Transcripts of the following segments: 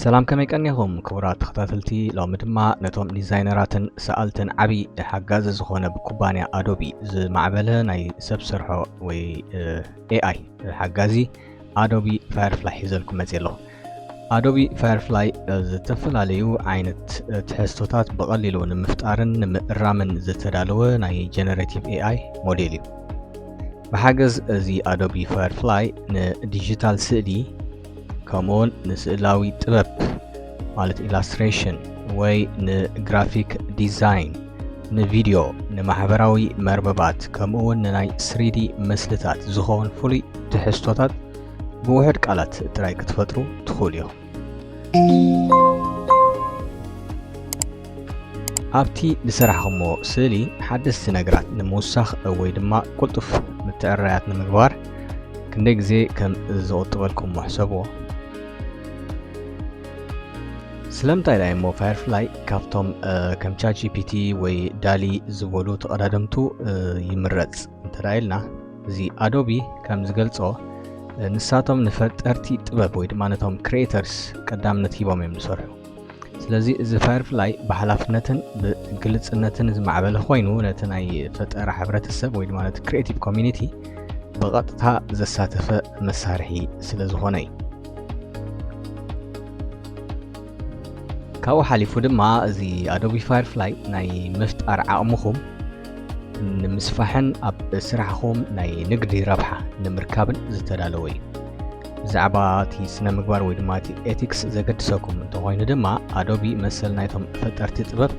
ሰላም፣ ከመይ ቀኒኹም ክቡራት ተኸታተልቲ? ሎሚ ድማ ነቶም ዲዛይነራትን ሰኣልትን ዓቢ ሓጋዚ ዝኾነ ብኩባንያ ኣዶቢ ዝማዕበለ ናይ ሰብ ሰርሖ ወይ፣ እ፣ ኤ ኣይ ሓጋዚ ኣዶቢ ፋየርፍላይ ሒዘልኩም መጽየ ኣለኹ። ኣዶቢ ፋየርፍላይ፣ እ፣ ዝተፈላለዩ ዓይነት፣ እ፣ ትሕዝቶታት ብቐሊሉ ንምፍጣርን ንምእራምን ዝተዳለወ ናይ ጀነሬቲቭ ኤ ኣይ ሞዴል እዩ። ብሓገዝ እዚ ኣዶቢ ፋየርፍላይ ንዲጂታል ስእሊ ከምኡውን ንስእላዊ ጥበብ ማለት ኢላስትሬሽን ወይ ንግራፊክ ዲዛይን፣ ንቪድዮ፣ ንማሕበራዊ መርበባት ከምኡውን ንናይ ስሪዲ ምስልታት ዝኸውን ፍሉይ ትሕዝቶታት ብውሑድ ቃላት ጥራይ ክትፈጥሩ ትኽእሉ ኢኹም። ኣብቲ ዝሰራሕኹሞ ስእሊ ሓደስቲ ነገራት ንምውሳኽ ወይ ድማ ቅልጡፍ ምትዕርራያት ንምግባር ክንደይ ግዜ ከም ዝቑጥበልኩም ሕሰብዎ። ስለምንታይ ደኣ እሞ ፋየርፍላይ ካብቶም፣ እ፣ ከም ቻት ጂ ፒ ቲ ወይ ዳሊ ዝበሉ ተቐዳደምቱ፣ እ፣ ይምረጽ እንተ ደኣ ኢልና፣ እዚ ኣዶቢ ከም ዝገልጾ፣ እ፣ ንሳቶም ንፈጠርቲ ጥበብ ወይ ድማ ነቶም ክሪኤተርስ ቀዳምነት ሂቦም እዮም ዝሰርሑ። ስለዚ እዚ ፋየርፍላይ ብሓላፍነትን ብግልጽነትን ዝማዕበለ ኮይኑ፣ ነቲ ናይ ፈጠራ ሕብረተሰብ ወይ ድማ ነቲ ክሪኤቲቭ ኮሚኒቲ ብቐጥታ ዘሳተፈ መሳርሒ ስለ ዝኾነ እዩ። ካብኡ ሓሊፉ ድማ እዚ ኣዶቢ ፋየርፍላይ ናይ ምፍጣር ዓቕምኹም ንምስፋሕን ኣብ ስራሕኹም ናይ ንግዲ ረብሓ ንምርካብን ዝተዳለወ እዩ። ብዛዕባ እቲ ስነ ምግባር ወይ ድማ እቲ ኤቲክስ ዘገድሰኩም እንተኾይኑ ድማ ኣዶቢ መሰል ናይቶም ፈጠርቲ ጥበብ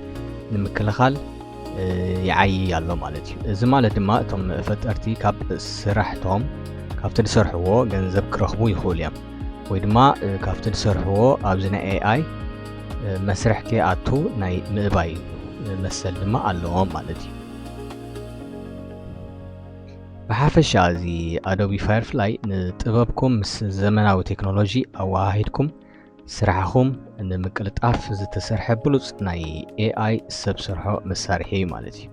ንምክልኻል፣ እ፣ ይዓዪ ኣሎ ማለት እዩ። እዚ ማለት ድማ እቶም ፈጠርቲ ካብ ስራሕቶም፣ ካብቲ ዝሰርሕዎ ገንዘብ ክረኽቡ ይኽእሉ እዮም። ወይ ድማ፣ እ፣ ካብቲ ዝሰርሕዎ ኣብዚ ናይ ኤ ኣይ፣ እ፣ መስርሕ ከይኣቱ ናይ ምእባይ፣ እ፣ መሰል ድማ ኣለዎም ማለት እዩ። ብሓፈሻ እዚ ኣዶቢ ፋየርፍላይ ንጥበብኩም ምስ ዘመናዊ ቴክኖሎጂ ኣወሃሂድኩም ስራሕኹም ንምቅልጣፍ ዝተሰርሐ ብሉጽ ናይ ኤ ኣይ ሰብ ሰርሖ መሳርሒ እዩ ማለት እዩ።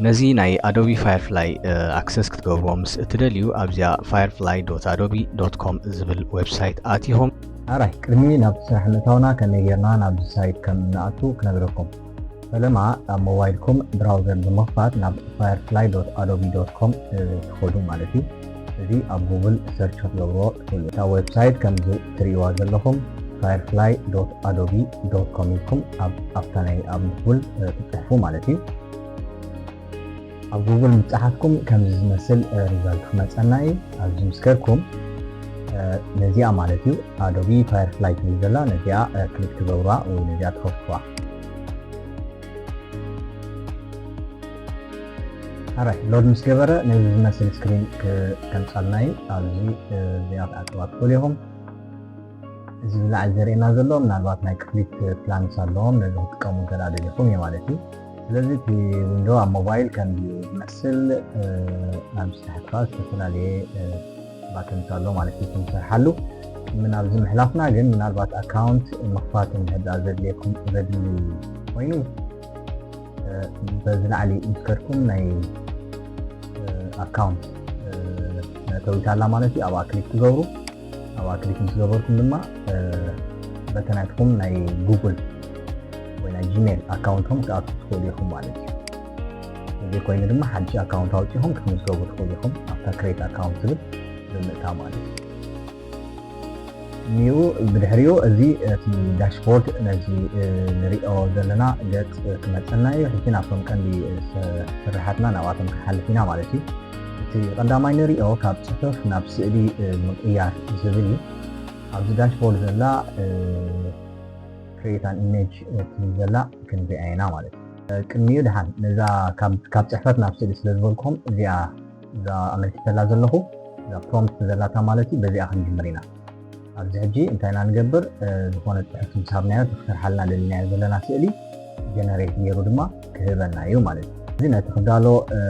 ነዚ ናይ ኣዶቢ ፋየርፍላይ፣ እ፣ ኣክሰስ ክትገብርዎ ምስ እትደልዩ ኣብዚኣ ፋየርፍላይ ዶት ኣዶቢ ዶት ኮም ዝብል ዌብሳይት ኣቲኹም። ኣራይ፣ ቅድሚ ናብ ስራሕ ምእታውና ከመይ ጌርና ናብዚ ሳይት ከም እንኣቱ ክነግረኩም። ፈለማ ኣብ ሞባይልኩም ብራውዘር ብምኽፋት ናብ ፋየርፍላይ ዶት ኣዶቢ ዶት ኮም፣ እ፣ ትኸዱ ማለት እዩ። እዚ ኣብ ጉግል ሰርች ክትገብርዎ ትኽእሉ። እታ ዌብሳይት ከምዚ ትርእይዋ ዘለኹም ፋየርፍላይ ዶት ኣዶቢ ዶት ኮም ኢልኩም ኣብ፣ ኣብታ ናይ ኣብ ጉግል፣ እ፣ ትጽሕፉ ማለት እዩ። ኣብ ጉግል ምስ ጸሓፍኩም ከምዚ ዝመስል፣ እ፣ ሪዛልት ክመጸና እዩ። ኣብዚ ምስ ከድኩም፣ እ፣ ነዚኣ ማለት እዩ ኣዶቢ ፋየርፍላይ ትብል ዘላ ነዚኣ፣ እ፣ ክሊክ ትገብሩዋ ወይ ነዚኣ ትኸፍቱዋ። ኣራይ ሎድ ምስ ገበረ ነዚ ዝመስል ስክሪን ክ-፣ ከምጻልና እዩ። ኣብዚ፣ እ፣ እዚኣ ክትኣትዋ ትኽእሉ ኢኹም። እዚ ብላዕሊ ዘርእየና ዘሎ ምናልባት ናይ ክፍሊት ፕላንስ ኣለዎም፣ ነዚ ክትጥቀሙ እንተ ደኣ ደሊኹም እዩ ማለት እዩ። ስለዚ እቲ ዊንዶ ኣብ ሞባይል ከም ዝመስል፣ እ፣ ኣብዚ ታሕቲ ከኣ ዝተፈላለየ፣ እ፣ ባተንስ ኣሎ ማለት እዩ፣ ክንሰርሓሉ። ምን ኣብዚ ምሕላፍና ግን ምናልባት ኣካውንት ምኽፋት እንድሕር ደኣ ዘድልየኩም፣ ዘድሊ ኮይኑ፣ እ፣ በዚ ላዕሊ ምስ ከድኩም ናይ፣ እ፣ ኣካውንት፣ እ፣ መእተዊት ኣላ ማለት እዩ። ኣብኣ ክሊክ ትገብሩ። ኣብኣ ክሊክ ምስ ገበርኩም ድማ፣ እ፣ በቲ ናትኩም ናይ ጉግል ወይ ናይ ጂሜል ኣካውንትኩም ክትኣትዉ ትኽእሉ ኢኹም ማለት እዩ። እዚ ኮይኑ ድማ ሓድሽ ኣካውንት ኣውጺኹም ክትምዝገቡ ትኽእሉ ኢኹም። ኣብታ ክሬት ኣካውንት ትብል ብምእታው ማለት እዩ። እኒኡ ብድሕሪኡ እዚ እቲ ዳሽቦርድ ነዚ፣ እ፣ ንሪኦ ዘለና ገጽ ክመጸና እዩ። ሕጂ ናብቶም ቀንዲ፣ እ፣ ስ-፣ ስርሓትና ናብኣቶም ክንሓልፍ ኢና ማለት እዩ። እቲ ቀዳማይ ንሪኦ ካብ ጽሑፍ ናብ ስእሊ፣ እ፣ ምቕያር ዝብል እዩ። ኣብዚ ዳሽቦርድ ዘላ፣ እ፣ ክሬት ኣን ኢሜጅ፣ እ፣ ትብል ዘላ ክንሪኣ ኢና ማለት እዩ። እ፣ ቅድሚኡ ድሓን ነዛ ካብ፣ ካብ ጽሕፈት ናብ ስእሊ ስለ ዝበልኩም እዚኣ እዛ ኣመልኪተላ ዘለኹ እዛ ፕሮምፕት ዘላታ ማለት እዩ፣ በዚኣ ክንጅምር ኢና። ኣብዚ ሕጂ እንታይ ኢና ንገብር? እ፣ ዝኾነ ጽሑፍ ምስ ሃብናዮ፣ እቲ ክሰርሓልና ደሊናዮ ዘለና ስእሊ ጀነሬት ገይሩ ድማ ክህበና እዩ ማለት እዩ። እዚ ነቲ ክዳሎ፣ እ፣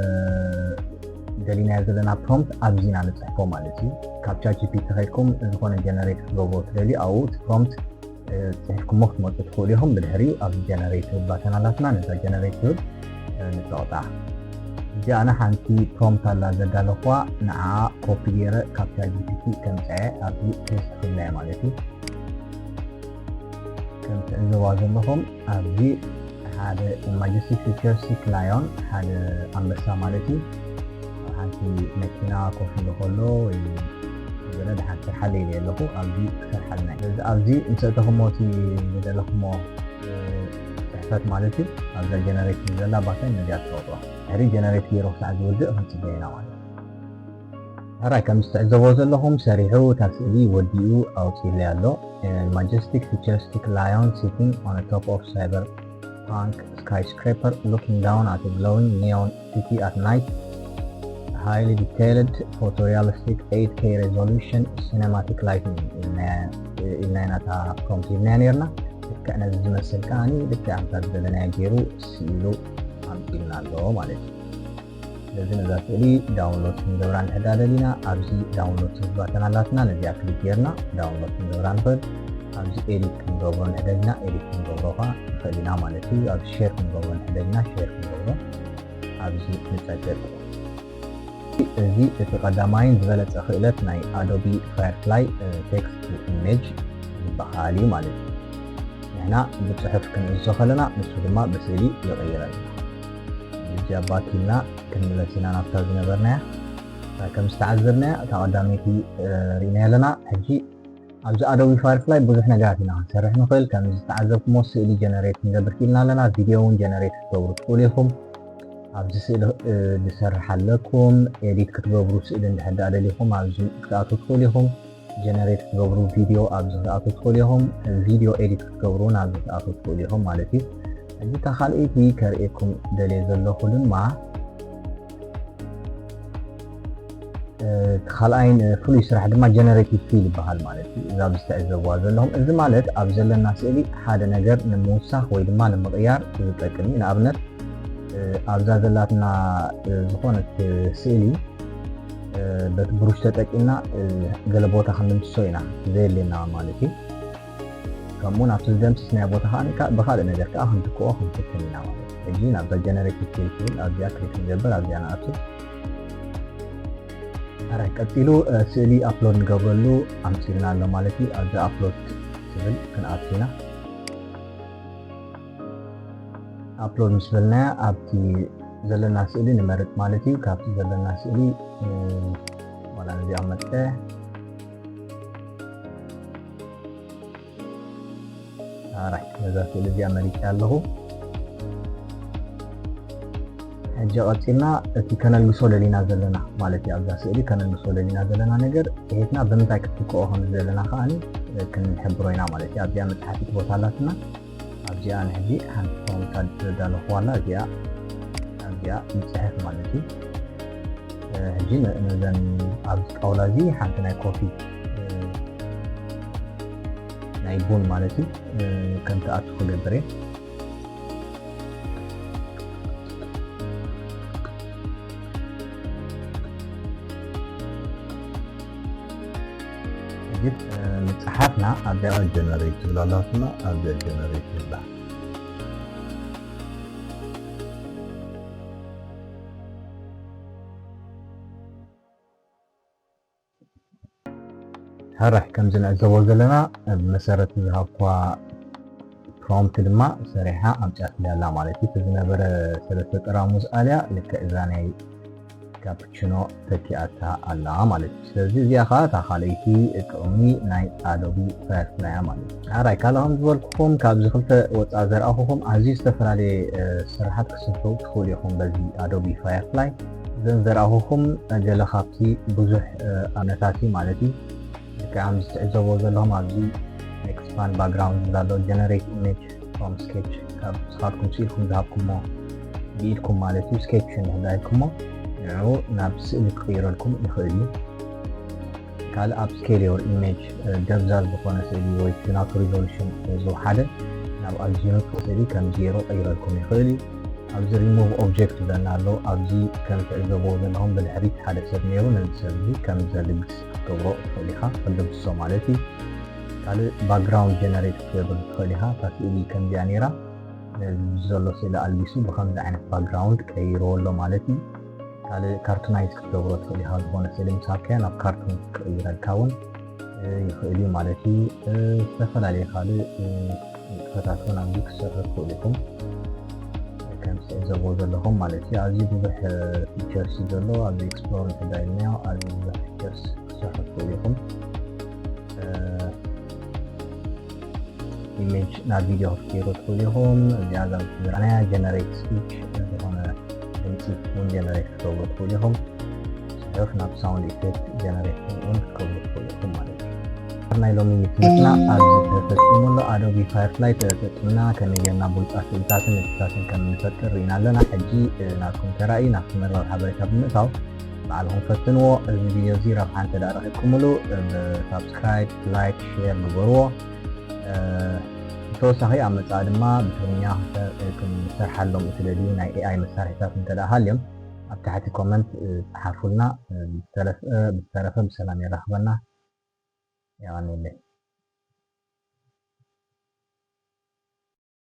ደሊናዮ ዘለና ፕሮምፕት ኣብዚ ኢና ንጽሕፎ ማለት እዩ። ካብ ቻት ጂ ፒ ቲ ከይድኩም ዝኾነ ጀነሬት ክትገብርዎ ትደልዩ፣ ኣብኡ እቲ ፕሮምፕት፣ እ፣ ጽሒፍኩሞ ክትመጹ ትኽእሉ ኢኹም። ብድሕሪኡ ኣብዚ ጀነሬት ትብል ባተን ኣላትና፣ ነዛ ጀነሬት ትብል፣ እ፣ ንጸቕጣ። እዚ እዚኣ ሓንቲ ፕሮምፕት ኣላ ዘዳለኹዋ፣ ንዓ ኮፒ ገይረ ካብ ቻት ጂ ፒ ቲ ከምፅዐ ኣብዚ ፔስት ክብላ እየ ማለት እዩ። ከም ትዕዘብዋ ዘለኹም ኣብዚ ሓደ ማጀስቲክ ፊቸሪስቲክ ላዮን፣ ሓደ ኣንበሳ ማለት እዩ፣ ኣብ ሓንቲ መኪና ኮፍ ኢሉ ከሎ ወይ ገለ ድሓን ስርሓለይ ኢለ ኣለኹ። ኣብዚ ክሰርሓልና እዩ። ስለዚ ኣብዚ ምስ ኣእተኹሞ እቲ ዝደለኹሞ፣ እ፣ ጽሕፈት ማለት እዩ፣ ኣብዛ ጀነሬት ዘላ ባታ ነዚኣ ትረኽብዋ። ድሕሪ ጀነሬት ገይሩ ክሳዕ ዝውድእ ክንጽበ ኢና ማለት እዩ። ሕራይ ከም ዝትዕዘቦ ዘለኹም ሰሪሑ እታ ስእሊ ወዲኡ ኣውጺእለይ ኣሎ። ማጀስቲክ ፊቸሪስቲክ ላዮን ሲቲንግ ኦን ቶፕ ኦፍ ሳይበር ፓንክ ስካይስክሬፐር ሉኪንግ ዳውን ኣት ግሎዊንግ ኒዮን ሲቲ ኣት ናይት ሃይሊ ዲቴይልድ ፎቶሪያሊስቲክ ኤይት ኬ ሬዞሉሽን ሲነማቲክ ላይትኒንግ ኢልና ኢና እታ ፕሮምፕት ሂብናያ ነይርና። ልክዕ ነዚ ዝመስል ከዓኒ ልክዕ ኣምታ ዝደለናዮ ገይሩ ስኢሉ ኣምጺልና ኣሎ ማለት እዩ። ስለዚ ነዛ ስእሊ ዳውንሎድ ክንገብራ እንድሕር ደኣ ደሊና፣ ኣብዚ ዳውንሎድ ትብል ባተን ኣላትና፣ ነዚኣ ክሊክ ጌርና ዳውንሎድ ክንገብራ ንኽእል። ኣብዚ ኤዲት ክንገብሮ እንድሕር ደሊና፣ ኤዲት ክንገብሮ ኸዓ ንኽእል ኢና ማለት እዩ። ኣብዚ ሼር ክንገብሮ እንድሕር ደሊና፣ ሼር ክንገብሮ ኣብዚ ንጸግር። እዚ እቲ ቀዳማይን ዝበለጸ ክእለት ናይ ኣዶቢ ፋየርፍላይ፣ እ፣ ቴክስት ቱ ኢሜጅ ዝበሃል እዩ ማለት እዩ። ንሕና ብጽሑፍ ክንእዞ ከለና፣ ንሱ ድማ ብስእሊ ይቕይረልና። ብጃባ ኪልና ክንምለስ ኢና ናብታ ዝነበርናያ። ከም ዝተዓዘብናያ፣ እታ ቀዳመይቲ፣ እ፣ ርኢናያ ኣለና። ሕጂ ኣብዚ ኣዶቢ ፋየርፍላይ ብዙሕ ነገራት ኢና ክንሰርሕ ንኽእል። ከም ዝተዓዘብኩሞ ስእሊ ጀነሬት ክንገብር ክኢልና ኣለና። ቪድዮ እውን ጀነሬት ክትገብሩ ትኽእሉ ኢኹም። ኣብዚ ስእሊ፣ እ፣ ዝሰርሕ ኣለኩም። ኤዲት ክትገብሩ ስእሊ እንድሕር ደኣ ደሊኹም ኣብዚ ክትኣትዉ ትኽእሉ ኢኹም። ጀነሬት ክትገብሩ ቪድዮ ኣብዚ ክትኣትዉ ትኽእሉ ኢኹም። ቪድዮ ኤዲት ክትገብሩ እውን ኣብዚ ክትኣትዉ ትኽእሉ ኢኹም ማለት እዩ። ሕጂ እታ ካልኣይቲ ከርእየኩም ደልየ ዘለኹ ድማ፣ እ፣ እቲ ካልኣይን፣ እ፣ ፍሉይ ስራሕ ድማ ጀነሬቲቭ ፊል ይበሃል ማለት እዩ። እዛ ኣብዚ ትዕዘብዋ ዘለኹም፣ እዚ ማለት ኣብ ዘለና ስእሊ ሓደ ነገር ንምውሳኽ ወይ ድማ ንምቕያር ዝጠቅም እዩ። ንኣብነት፣ እ፣ ኣብዛ ዘላትና፣ እ፣ ዝኾነት፣ እ፣ ስእሊ፣ እ፣ በቲ ብሩሽ ተጠቂምና፣ እ፣ ገለ ቦታ ክንድምስሶ ኢና፣ ዘየድልየና ማለት እዩ። ከምኡ ናብቲ ዝደምስስናዮ ቦታ ከኣ ካ-፣ ብኻልእ ነገር ከኣ ክንትክኦ ክንፍትን ኢና ማለት እዩ። ሕጂ ናብዛ ጀነሬቲቭ ፊል ትብል ኣብዚኣ ክሊክ ንገብር፣ ኣብዚኣ ንኣቱ። ኣራይ፣ ቀጺሉ፣ እ፣ ስእሊ ኣፕሎድ ንገብረሉ ኣምጺልና ኣሎ ማለት እዩ። ኣብዚ ኣፕሎድ ትብል ክንኣቱ ኢና። ኣፕሎድ ምስ በልናያ ኣብቲ ዘለና ስእሊ ንመርጽ ማለት እዩ። ካብቲ ዘለና ስእሊ፣ እ፣ ዋላ ነዚኣ መርጸ። ኣራይ፣ ነዛ ስእሊ እዚኣ መሪጸ ኣለኹ። ሕጂ ቀጺልና እቲ ከነልግሶ ደሊና ዘለና ማለት እዩ። ኣብዛ ስእሊ ከነልግሶ ደሊና ዘለና ነገር ሒዝና ብምንታይ ክትክኦ ከም ዘለና ከኣ ክንሕብሮ ኢና ማለት እዩ። ኣብዚኣ መጽሓፊት ቦታ ኣላትና። ኣብዚኣ ንሕጂ ሓንቲ ፎንት ዘዳለኹዋ ኣላ። እዚኣ፣ ኣብዚኣ ንጽሕፍ ማለት እዩ። እ፣ ሕጂ ነ-፣ ነዘን ኣብዚ ጣውላ እዚ ሓንቲ ናይ ኮፒ፣ እ፣ ናይ ቡን ማለት እዩ፣ እ፣ ከም ትኣቱ ክገብር እየ። ሕጂ፣ እ፣ ምጽሓፍና ኣብዚኣ ጀነሬት ትብል ኣላትና፣ ኣብዚኣ ጀነሬት ትብላ። ሕራይ፣ ከምዚ ንዕዘቦ ዘለና፣ ብመሰረት ዝሃብኳ ፕሮምፕት ድማ ሰሪሓ ኣምጺኣትለይ ኣላ ማለት እዩ። እቲ ዝነበረ ሰለስተ ጠራሙዝ ኣልያ ልክዕ እዛ ናይ ካፕችኖ ተኪኣታ ኣላ ማለት እዩ። ስለዚ እዚኣ ኸዓ እታ ካልኣይቲ ጥቕሚ ናይ ኣዶቢ ፋየርፍላይ እያ ማለት እዩ። ሕራይ፣ ካልእ ከም ዝበልኩኹም ካብዚ ክልተ ወጻኢ ዘርኣኹኹም ኣዝዩ ዝተፈላለየ፣ እ፣ ስራሓት ክስርሑ ትኽእሉ ኢኹም በዚ ኣዶቢ ፋየርፍላይ። እዘን ዘርኣኹኹም ገለ ካብቲ ብዙሕ፣ እ፣ ኣብነታት እዩ ማለት እዩ። ልክዕ ከምዚ ትዕዘብዎ ዘለኹም ኣብዚ ኤክስፓንድ ባክግራውንድ ዝብል ኣሎ፣ ጀነሬት ኢሜጅ ፍሮም ስኬች፣ ካብ ንስኻትኩም ስኢልኩም ዝሃብኩሞ ብኢድኩም ማለት እዩ፣ ስኬች እንድሕር ኢልኩሞ ንዕኡ ናብ ስእሊ ክቕይረልኩም ይኽእል እዩ። ካልእ ኣፕ ስኬል ዮር ኢሜጅ፣ እ፣ ደብዛዝ ዝኾነ ስእሊ ወይ እቲ ናቱ ሪዞሉሽን፣ እ፣ ዝወሓደ ናብ ኣዝዩ ንጹር ስእሊ ከም ዜሮ ቀይረልኩም ይኽእል እዩ። ኣብዚ ሪሙቭ ኦብጀክት ዝብለና ኣሎ። ኣብዚ ከም ትዕዘብዎ ዘለኹም ብድሕሪት ሓደ ሰብ ነይሩ፣ ነዚ ሰብ እዚ ከም ዘልግስ ክትገብሮ ትኽእል ኢኻ፣ ክትድምስሶ ማለት እዩ። ካልእ ባክግራውንድ ጀነሬት ክትገብር ትኽእል ኢኻ። እታ ስእሊ ከምዚኣ ነይራ፣ ነዚ ዘሎ ስእሊ ኣልጊሱ ብኸምዚ ዓይነት ባክግራውንድ ቀይርዎ ኣሎ ማለት እዩ። ካልእ ካርቱናይዝ ክትገብሮ ትኽእል ኢኻ። ዝኾነ ስእሊ ምስ ሃብካዮ ናብ ካርቱን ክቕይረልካ እውን ይኽእል እዩ ማለት እዩ። ዝተፈላለየ ካልእ ንጥፈታት እውን ኣብዚ ክትሰርሑ ትኽእሉ ኢኹም። ከም ትዕዘብዎ ዘለኹም ማለት እዩ። ኣዝዩ ብዙሕ ፊቸርስ እዩ ዘሎ። ኣብዚ ኤክስፕሎር እንተዳኢልናዮ ኣዝዩ ብዙሕ ፊቸርስ ክትሰርሑ ትኽእሉ ኢኹም። ኢሜጅ ናብ ቪድዮ ክትቀይሩ ትኽእሉ ኢኹም። እዚኣ እዛ ዝረኣናያ ጀነሬት ስፒች ዝኾነ ድምፂ እውን ጀነሬት ክትገብሩ ትኽእሉ ኢኹም። ጽሑፍ ናብ ሳውንድ ኢፌክት ጀነሬት እውን ክትገብሩ ትኽእሉ ኢኹም ማለት እዩ። ናይ ሎሚ ትምህርትና ኣብዚ ተፈጺሙ ኣሎ። ኣዶቢ ፋየርፍላይ ተጠቂምና ከመይ ጌርና ብሉጻት ስእልታትን ንድፍታትን ከም እንፈጥር ርኢና ኣለና። ሕጂ ናትኩም ተራእዩ ናብቲ መርበብ ሓበሬታ ብምእታው ባዕልኹም ፈትንዎ። እዚ ቪድዮ እዚ ረብሓ እንተ ደኣ ረኺብኩምሉ ሳብስክራይብ፣ ላይክ፣ ሼር ግበርዎ። ብተወሳኺ ኣብ መጻኢ ድማ ብትግርኛ ክንሰርሓሎም እትደልዩ ናይ ኤኣይ መሳርሒታት እንተ ደኣ ሃልዮም ኣብ ታሕቲ ኮመንት ጸሓፉልና። ብዝተረፈ ብሰላም የራኽበና። የቐንየለይ።